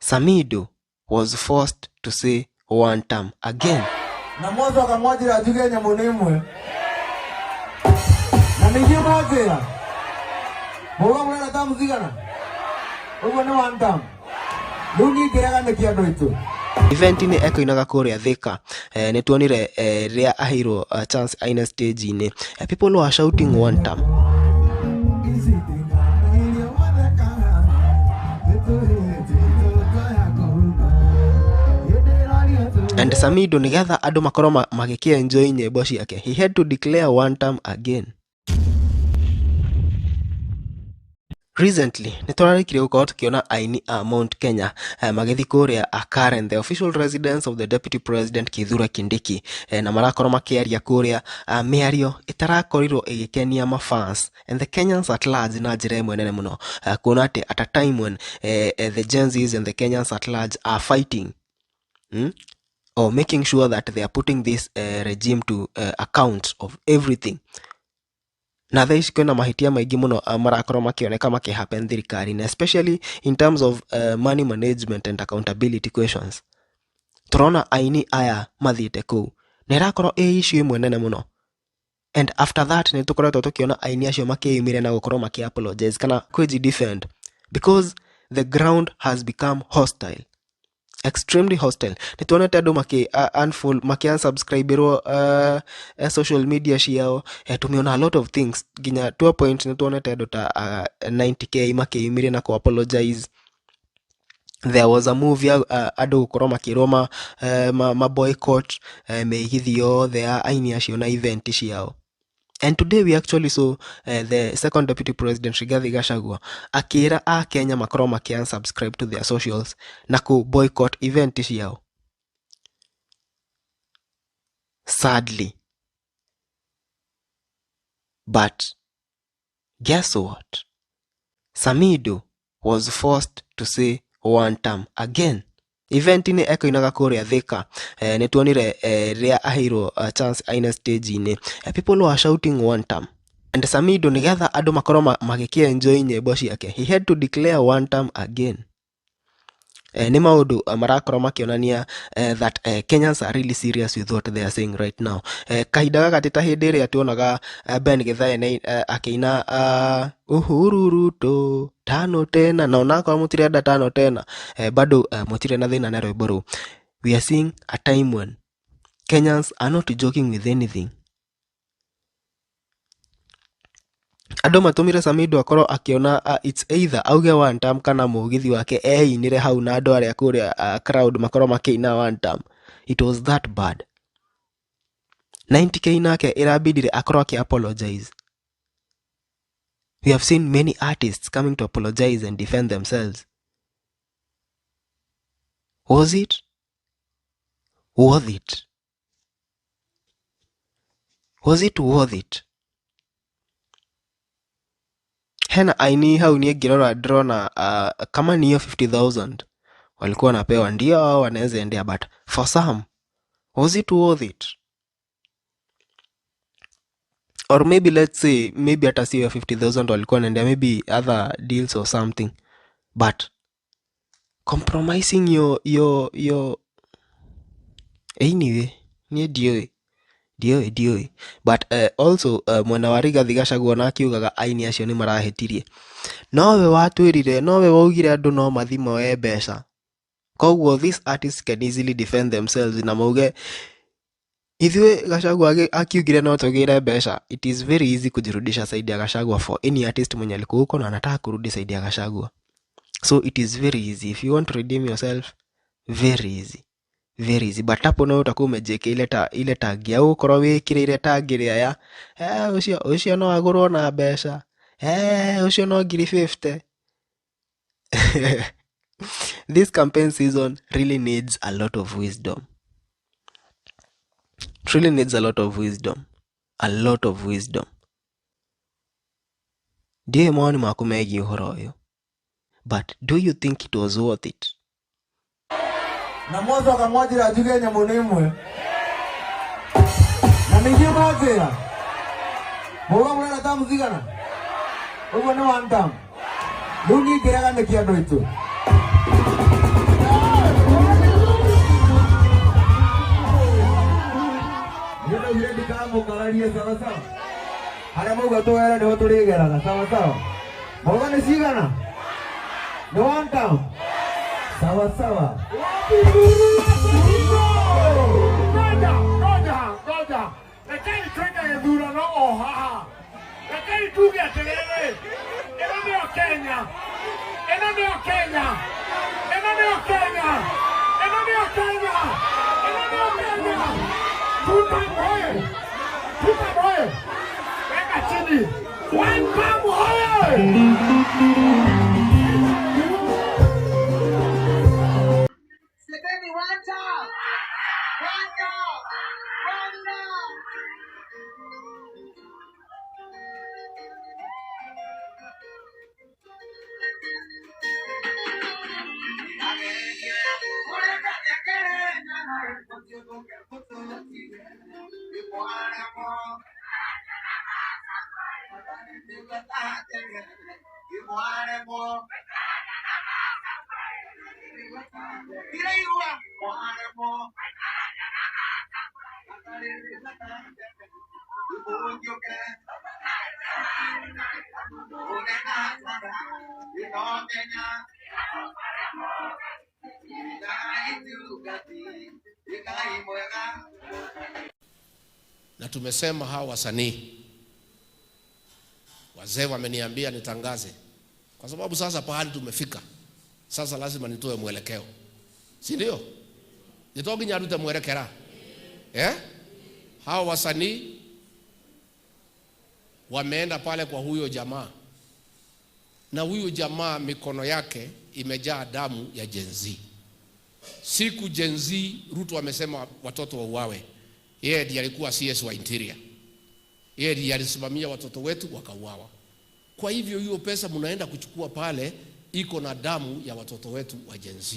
Samido was forced to say one term again. Na mwacoka mwanjĩra njuge nyamũ nĩ ĩmwe na ningĩ mwanjĩra mũga mũrenda tamu cigana ũguo nĩ one term rĩu niĩ ngĩrega nĩkĩ andũ aitũ. Event-inĩ ekũinaga kũrĩa Thika, nĩ tuonire rĩrĩa aheirwo chance aine stage-inĩ, people were shouting one term. And Samido nĩgetha andũ makorwo magĩkĩ-enjoy nyĩmbo ciake, he had to declare one term again. Recently, nĩ tũrarĩkirie gũkorwo tũkĩona aini a Mount Kenya magĩthiĩ kũrĩa Karen, the official residence of the Deputy President Kithure Kindiki, na marakorwo makĩaria kũrĩa mĩario ĩtarakorirwo ĩgĩkenia mafans and the Kenyans at large na njĩra ĩmwe nene mũno, kuona atĩ at a time when the Gen Zs and the Kenyans at large are fighting, or making sure that they are putting this regime to account of everything. Na thaa ici kwĩna mahĩtia maingĩ mũno marakorwo makĩoneka makĩ happen thirikari-inĩ, especially in terms of money management and accountability questions. Tũrona aini aya mathiĩte kũu na ĩrakorwo ĩ issue ĩmwe nene mũno, and after that nĩ tũkoretwo tũkĩona aini acio makĩyumĩria na gũkorwo makĩ apologize kana kwĩji defend because the ground has become hostile, extremely hostile. Nĩ tuonete andũ makĩ unfollow, makĩ unsubscriberwo social media ciao. Tumeona a lot of things nginya to a point nĩ tuonete andũ ta 90K makĩyumĩria na kũ apologize. There was a move ya andũ gũkorwo makĩrwo ma boycott mĩgithi yothe ya aini acio na event ciao. And today we actually saw the second deputy president Rigathi Gachagua akĩra a Kenya makorwo makĩ unsubscribe to their socials na kũ boycott event ciao. Sadly, but guess what? Samido was forced to say one term again. Event-inĩ ekũinaga kũrĩa Thika, nĩ tuonire rĩrĩa aheirwo chance aine stage-inĩ, people were shouting one term. And Samido nĩgetha andũ makorwo magĩkĩ-enjoy nyĩmbo ciake, he had to declare one term again. Nĩ maũndũ marakorwo makĩonania that Kenyans are really serious with what they are saying right now. Kahinda gaka ti ta hĩndĩ ĩrĩa tuonaga Ben Githae akĩina Uhuru Ruto tano tena, na onakorwo mũtirenda tano tena, bado mũtirĩ na thĩna na rwĩmbo rũu. We are seeing a time when Kenyans are not joking with anything. Andũ matũmire Samido akorwo akĩona it's either auge one term kana mũgithi wake einĩre hau na andũ arĩa kũrĩa crowd makorwo makĩina one term. It was that bad. 90K nake ĩrabidire akorwo akĩ apologize. We have seen many artists coming to apologize and defend themselves. Was it worth it? Was it worth it? Hena aini hau niĩ ngĩrora ndĩrona kama ni hiyo 50,000 walikuwa wanapewa ndio hao wanaweza endea, but for some, was it worth it? Or maybe, let's say, maybe hata sio 50,000 walikuwa wanaendea, maybe other deals or something, but compromising your anyway, niĩ ndiũĩ, ndiũĩ, ndiũĩ. But also mwena wa Rigathi Gachagua na akiugaga aini acio nĩ marahĩtirie. Nowe watwĩrire, nowe waugire andũ no mathi moe mbeca, koguo these artists can easily defend themselves na mauge ithuĩ Gachagua akiugire no tũgĩre mbeca. It is very easy kujirudisha side ya Gachagua for any artist mwenye alikuwa huko na anataka kurudi side ya Gachagua. So it is very easy if you want to redeem yourself, very easy, very easy. But hapo no utakuwa umejiwekea ile tag ya ũgũkorwo wĩkĩrĩire tag ĩrĩa ya ũcio no agũrwo na mbeca, ũcio no ngiri 50. This campaign season really needs a lot of wisdom. It really needs a lot of wisdom, a lot of wisdom. Ndiũĩ mawoni maku megiĩ ũhoro ũyũ, but do you think it was worth it? Na mwacoka mwanjĩra njuge nyamũ nĩ ĩmwe na ningĩ mwanjĩra mũga mũrenda tamu cigana ũguo nĩ one term rĩu niĩ ngĩrega nĩkĩ andũ aitũ. Ndikamũkararie sawa sawa. Harĩa mauga tũgere nĩho tũrĩgeraga sawa sawa. Mauga nĩ cigana? Nĩ one town. Sawa sawa. Ngoja, ngoja, ngoja. Rekei twende gĩthurano o haha. Rekei tuge atĩrĩrĩ, ĩno nĩyo Kenya. Ĩno nĩyo Kenya. Ĩno nĩyo Kenya. Ĩno nĩyo Kenya. Ĩno nĩyo Kenya. Tutam hoye. Tutam hoye. Weka chini. One term hoye. Semeni one term. One term. One term. Na tumesema hawa wasanii wazee wameniambia nitangaze, kwa sababu sasa pahali tumefika sasa lazima nitoe mwelekeo, si ndio? Nitoginya arute mwerekera eh? Hawa wasanii wameenda pale kwa huyo jamaa, na huyo jamaa mikono yake imejaa damu ya Gen Z. Siku Gen Z Ruto amesema watoto wauawe, yeye ndiye alikuwa CS wa Interior, yeye ndiye alisimamia watoto wetu wakauawa. Kwa hivyo hiyo pesa mnaenda kuchukua pale iko na damu ya watoto wetu wa Gen Z.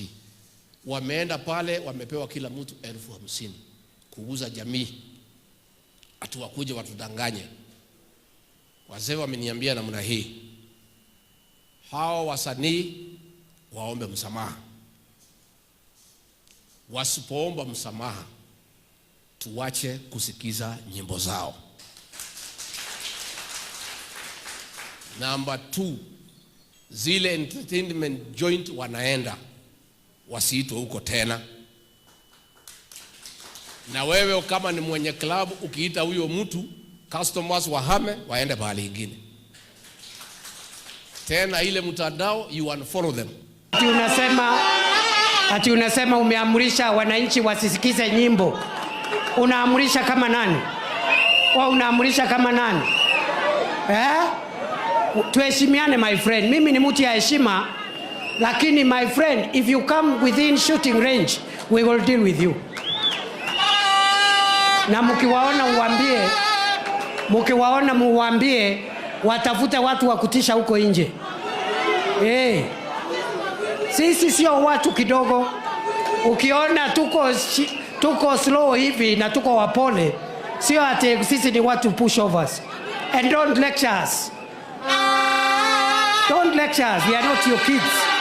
Wameenda pale wamepewa kila mtu 50,000 kuuza jamii, ati wakuje watudanganye. Wazee wameniambia namna hii, hawa wasanii waombe msamaha. Wasipoomba msamaha, tuwache kusikiza nyimbo zao. Number 2, zile entertainment joint wanaenda wasiitwe huko tena. Na wewe kama ni mwenye club ukiita huyo mtu, customers wahame waende pahali ingine. Tena ile mtandao you unfollow them. Ati unasema umeamrisha wananchi wasisikize nyimbo. Unaamrisha kama nani? Wewe unaamrisha kama nani? Tuheshimiane my friend. Mimi ni mtu ya heshima, lakini my friend, if you come within shooting range, we will deal with you. Na mkiwaona uambie, mkiwaona muambie watafute watu wa kutisha huko nje. Sisi sio watu kidogo. Ukiona tuko slow hivi na tuko wapole, sio ati sisi ni watu pushovers. And don't lecture us. Don't lecture us. We are not your kids.